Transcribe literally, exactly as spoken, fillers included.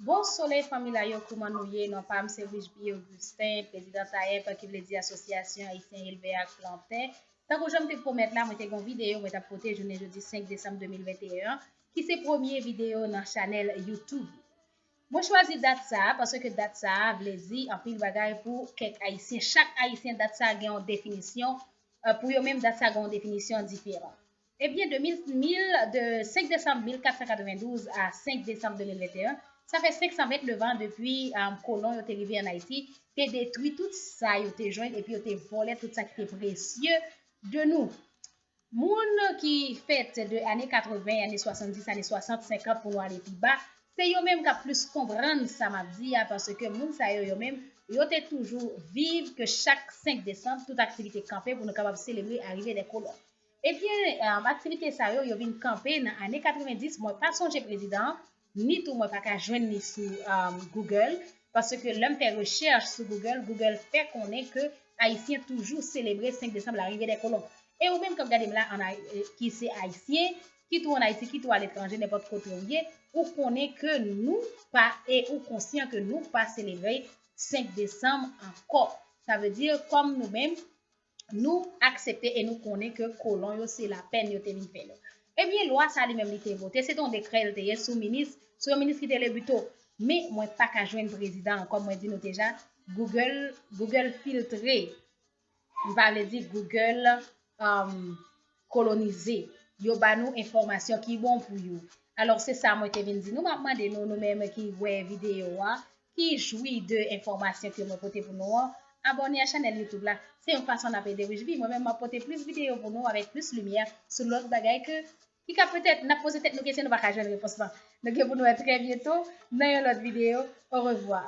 Bon solèy fanmi la yo, kouman nou ye? Non pa m se Richby Augustin, prezidan tayèp, ki vle di Asosyasyon Ayisyen Elvè ak Plantè. Tankou jan m te pwomèt la, mwen te gen yon videyo mwen t ap pote jounen jodi senk desanm de mil venteyen an, ki se premye videyo nan chanèl YouTube. Mwen chwazi dat sa a paske dat sa a vle di anpil bagay pou kèk Ayisyen. Chak Ayisyen, dat sa a gen yon definisyon, euh, pou yo menm, dat sa a gen yon definisyon diferan. Ebyen, de mil, mil, de senk desanm mil kat san katrevendouz a senk desanm de mil venteyen, sa fè senk san ventnèf an depi, um, kolon yo te rive ann Ayiti, te detwi tout sa yo te jwenn epi yo te vòlè tout sa ki te presye de nou. Moun ki fèt de ane katreven, ane swasanndis, ane swasant, senkant pou nou ale pi ba, se yo menm k ap plis konprann sa m ap di a, paske moun sa yo, yo menm, yo te toujou viv ke chak senk desanm, tout aktivite kanpe pou nou kapab selebre arive dè kolon. Ebyen, um, aktivite sa yo, yo vin kanpe nan ane katrevendis. Mwen pa sonje prezidan an, ni tou mwen pa ka jwenn li sou, um, Google, paske lè m fè rechèch sou Google, Google fè konnen ke Ayisyen toujou selebre senk desanm, larive dè kolon. E ou menm k ap gade m la, ann Ay-, eh, ki se Ayisyen, ki tou ann Ayiti, ki tou aletranje, nenpòt kote ou ye, ou konnen ke nou pa, e ou konsyan ke nou pa selebre senk desanm ankò. Sa vle di, kòm nou menm, nou aksepte e nou konnen ke kolon yo se lapèn yo te vin fè nou. Ebyen, lwa sa li menm li te vote, se te yon dekrè l te ye sou minis, sou yon minis ki te le bito. Men mwen pa ka jwenn prezidan an, kòm mwen di nou deja, Google, Google filtre. M pa vle di Google, um, kolonize. Yo ba nou enfòmasyon ki bon pou yo. Alò, se sa mwen te vin di nou. M ap mande nou, nou menm ki wè videyo a, ki jwi de enfòmasyon ke mwen pote pou nou an, abòne a chanèl YouTube la. Se yon fason n ap ede Richby. Mwen menm, m ap pote plis videyo pou nou avèk plis limyè sou lòt bagay ke, ki ka petèt, n ap poze tèt nou kesyon, nou pa ka jwenn repons lan. Nou gen pou nou wè trè byento nan yon lòt videyo. Orevwa.